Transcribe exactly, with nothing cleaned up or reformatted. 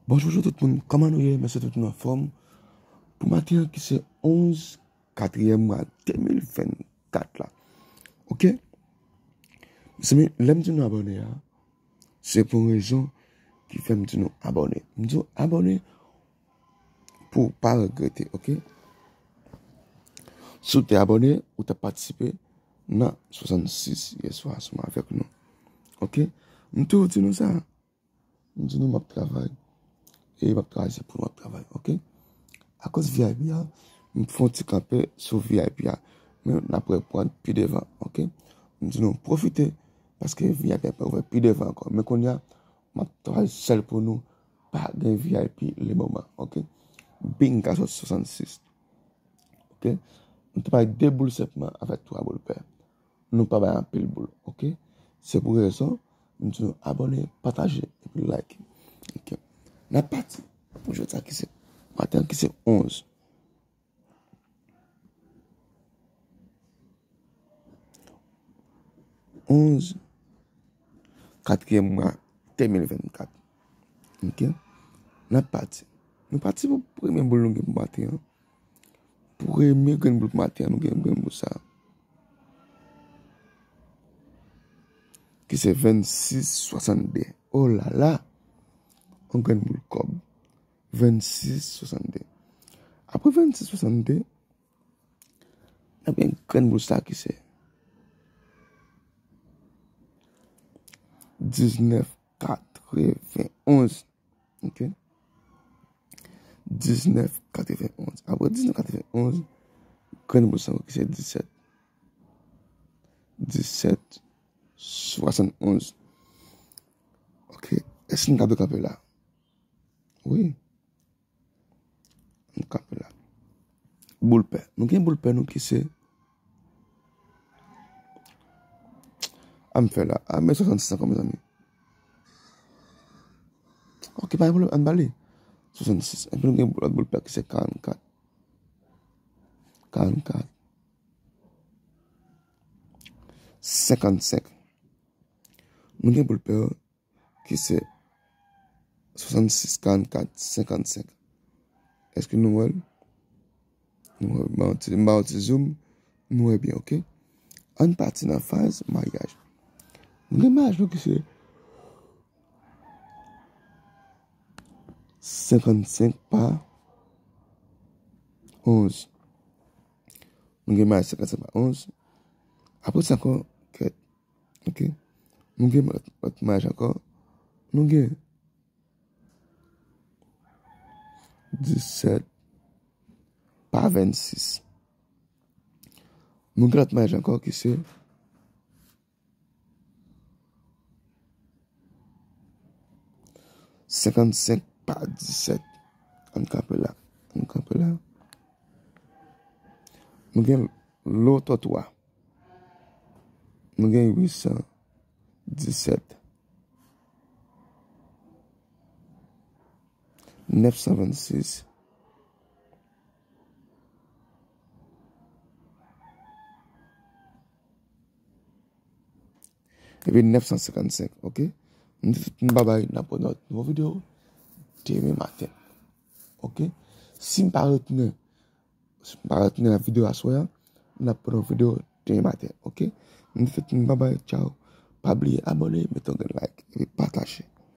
Bonjou, bonjou tout moun. Kòman nou ye? M espere tout moun anfòm. Pou maten an ki se onz katriyèm mwa de mil vennkat la. Oke? Mezanmi, lè m di nou abòne a, se pou yon rezon ki fè m di nou abòne. M di nou abòne pou w pa regrete, oke? Si w te abòne, ou t ap patisipe nan swasannsis yè swa ansanm avèk nou. Oke? M toujou di nou sa. M di nou m ap travay. E m ap travay, se pou nou m ap travay, oke? Akoz V I P a, m fè yon ti kanpe sou V I P a. Men n ap reprann pi devan, oke? M di nou pwofite, paske V I P a pral ouvè pi devan ankò. Men kounye a, m ap travay sèl pou nou. Pa gen V I P le moman, oke? Bing ka sot swasannsis. Oke? Nou te bay de boul senpman avèk twa boul pè. Nou pa bay anpil boul, oke? Se pou rezon, m di nou abòne, pataje, epi like. Oke? N ap pati pou jodi a ki se, maten an ki se onz. Onz, katriyèm mwa de mil vennkat. Oke? N ap pati. Nou pati pou premye boul nou gen pou maten an. Premye grenn boul pou maten an, nou gen grenn boul sa. Ki se vennsis swasannde. Oh la la! Yon grenn boul kòb. Vennsis swasannde. Apre vennsis swasannde, n ap gen grenn boul sa ki se diznèf katrevenonz. Oke? Diznèf katrevenonz. Apre diznèf katrevenonz, grenn boul sa ki se disèt. Disèt swasannonz. Oke. Èske n ka kanpe la? Wi. N kanpe la. Boul pè. Nou gen boul pè nou ki se. An m fè la. A, men swasannsis ankò, mezanmi. Oke, pa gen pwoblèm, an n ba li. Swasannsis. Epi nou gen lòt boul pè ki se karannkat. Karannkat. Senkannsenk. Nou gen boul pè yo ki se swasannsis, karannkat, senkannsenk. Èske nou wè l? Nou wè, m ba yon ti, m ba yon ti zoom, nou wè byen, oke? Ann pati nan faz maryaj. Nou gen maryaj nou ki se senkannsenk pa onz. Nou gen maryaj senkannsenk pa onz. Apre sa ankò, kèt. Oke. Nou gen lòt, lòt maryaj ankò. Nou gen disèt pa vennsis. Nou gen lòt maryaj ankò ki se senkannsenk pa disèt. Ann kanpe la. Ann kanpe la. Nou gen lotò twa. Nou gen uit san disèt. Nèf san vennsis. Epi nèf san senkannsenk, oke? M di tout moun babay, n ap wè nan yon nouvo videyo demen maten. Oke? Si m pa retounen, si m pa retounen nan videyo aswè a, n ap wè nan videyo demen maten, oke? M di tout moun babay, tchaw. Pa bliye abòne, mete yon grenn like, epi pataje.